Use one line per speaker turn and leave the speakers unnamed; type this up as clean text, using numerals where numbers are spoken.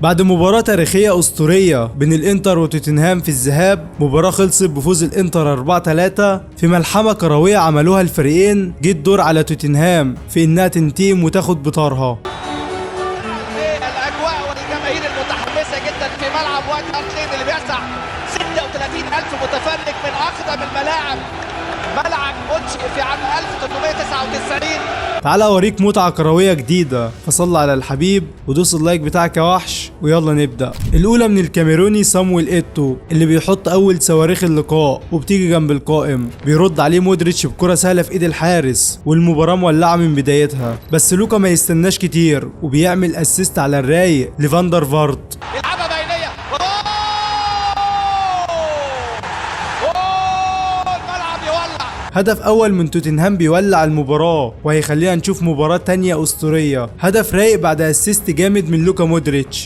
بعد مباراة تاريخية أسطورية بين الإنتر وتوتنهام في الذهاب، مباراة خلصت بفوز الإنتر 4-3 في ملحمة كروية عملوها الفريقين. جه الدور على توتنهام في إنها تنتقم وتاخد بطارها.
الأجواء والجماهير المتحمسة جدا في ملعب وايت هارت لين اللي بيسع 36 ألف متفرج من أقدم الملاعب، ملعب أنشئ في عام 1899.
تعالى اوريك متعة كروية جديدة، فصل على الحبيب ودوس ال like بتاعك يا وحش ويلا نبدأ. الأولى من الكاميروني سامويل إيتو اللي بيحط أول صواريخ اللقاء وبتيجي جنب القائم، بيرد عليه مودريتش بكرة سهلة في إيد الحارس والمباراة مولعة من بدايتها. بس لوكا ما يستناش كتير وبيعمل assist على الرايق لفاندر فارت.
يلعبها بينية، جول! الملعب يولع.
هدف اول من توتنهام بيولع المباراة وهيخلينا نشوف مباراة تانية اسطورية. هدف رايق بعد assist جامد من لوكا مودريتش.